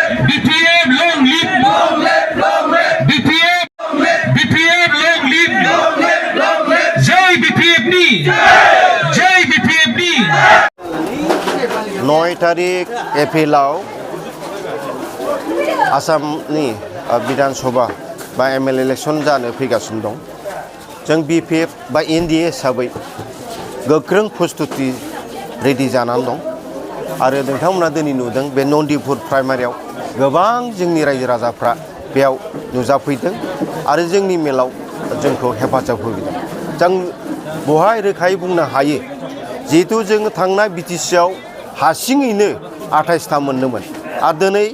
BPM long live BPM long live जय BPM नि जय BPM नि 9 तारिख एप्रिलाव आसामनि बिधान सभा बा एमएलए इलेक्शन जानो फैगासिनो दं जों बिपिएफ बा एनडिए हिसाबै गोख्रों प्रस्तुति रेडि जानानै दं आरो नोंथांमोना दिनै नुदों बे नन्दिपुर प्राइमारियाव गोबां जोंनि रायजो राजाफ्रा बेयाव नुजाफैदों आरो जोंनि मेलाव जोंखौ हेफाजाब होदों जों बहाय रोखायै बुंनो हायो जिहेतु जों थांनाय बिटिसिआव हारसिङैनो 28था मोनदोंमोन आरो दिनै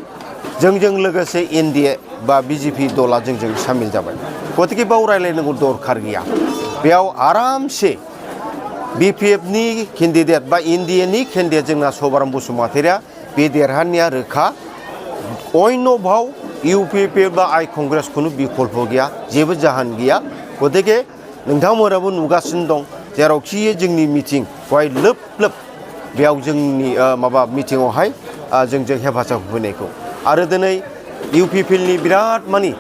जोंजों लोगोसे एनडिए बा बिजेपि दला जोंजों सामिल जाबाय गतिके बाव रायलायनांगौ दरखार गैया बेयाव आरामसे बिपिएफनि केन्डिडेट बा एनडिएनि केन्डिडेट जोंना सभाराम बसुमतारिया बे देरहानाया रोखा अन्य भाव इउपिपि बा आइ कंग्रेस खुनु बिकल्प गैया जेबो जाहोन गैया गतिके नोंथांमोनाबो नुगासिनो दं जेरावखि जोंनि मिटिं बेवहाय लोब लोब बेयाव जोंनि माबा मिटिङावहाय जोंजों हेफाजाब होनायखौ आरो दिनै इउपिपिएलनि बिराद मानि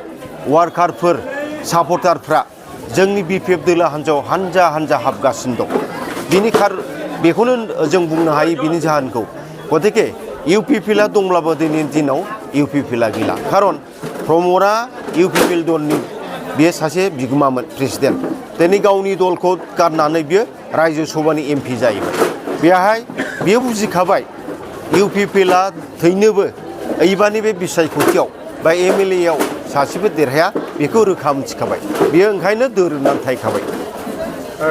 वार्कारफोर सापर्टारफ्रा जोंनि बिपिएफ दोलो हान्जायाव हान्जा हान्जा हाबगासिनो दं बेखौनो जों बुंनो हायो बिनि जाहोनखौ गतिके इउपिपिएलआ दंब्लाबो दिनैनि दिनाव इउपिपिएलआ गैला खारन प्रमदआ इउपिपिएल दलनि बेयो सासे बिगोमामोन प्रेसिडेन्ट दिनै गावनि दलखौ गारनानै बियो रायजो सभानि एमपि जाहैबाय बेहाय बियो बुजिखाबाय इउपिपिएलआ थैनोबो एबारनि बे बिसायख'थियाव बा एमएलएआव सासेबो देरहाया बेखौ रोखा मिथिखाबाय बियो ओंखायनो दोरोदनानै थाहैखाबाय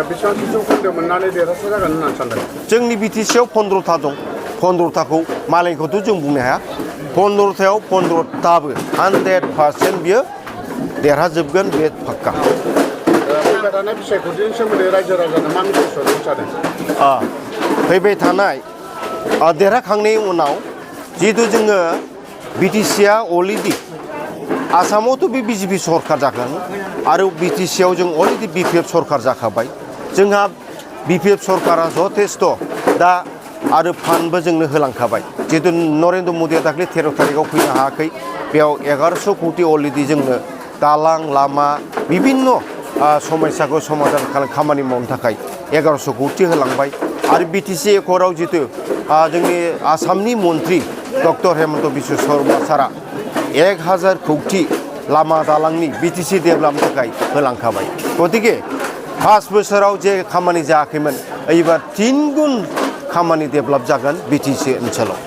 बेसेबांसो जौखोन्दो मोननानै देरहासार जागोन होननानै सानदों जोंनि बिटिसिआव 15था दं 15थाखौ मालायखौथ' जों बुंनो हाया 15थायाव 15थाबो 100% बियो देरहाजोबगोन बे फाक्का फैबाय थानाय बिसायख'थिनि सोमोन्दै रायजो राजानो मा मिथिस सानो फैबाय थानाय देरहाखांनायनि उनाव जिहेतु जोङो बिटिसिआ अलरेडि आसामावथ' बे बिजेपि सरकार जाखाङो आरो बिटिसिआव जों अलरेडि बिपिएफ सरकार जाखाबाय जोंहा बिपिएफ सरकारा जथेस्थ' दा आरो फान्डबो जोंनो होलांखाबाय जिहेतु नरेन्द्र मदिया दाख्लै 13 तारिखआव फैनो हायाखै बेयाव 1100 कोटि अलरेडि जोंनो दालां लामा बिभिन्न समस्याखौ समाधान खामानि मावनो थाखाय 1100 कोटि होलांबाय आरो बिटिसि एकर्डआव जितु जोंनि आसामनि मन्त्रि डक्टर हेमन्त बिश्व शर्मा सारा 1000 कोटि लामा दालांनि बिटिसि डेभेलपनि थाखाय होलांखाबाय गतिके 5 बोसोराव जे खामानि जायाखैमोन एबार 3 गुन खामानि डेभेलप जागोन बिटिसि ओनसोलाव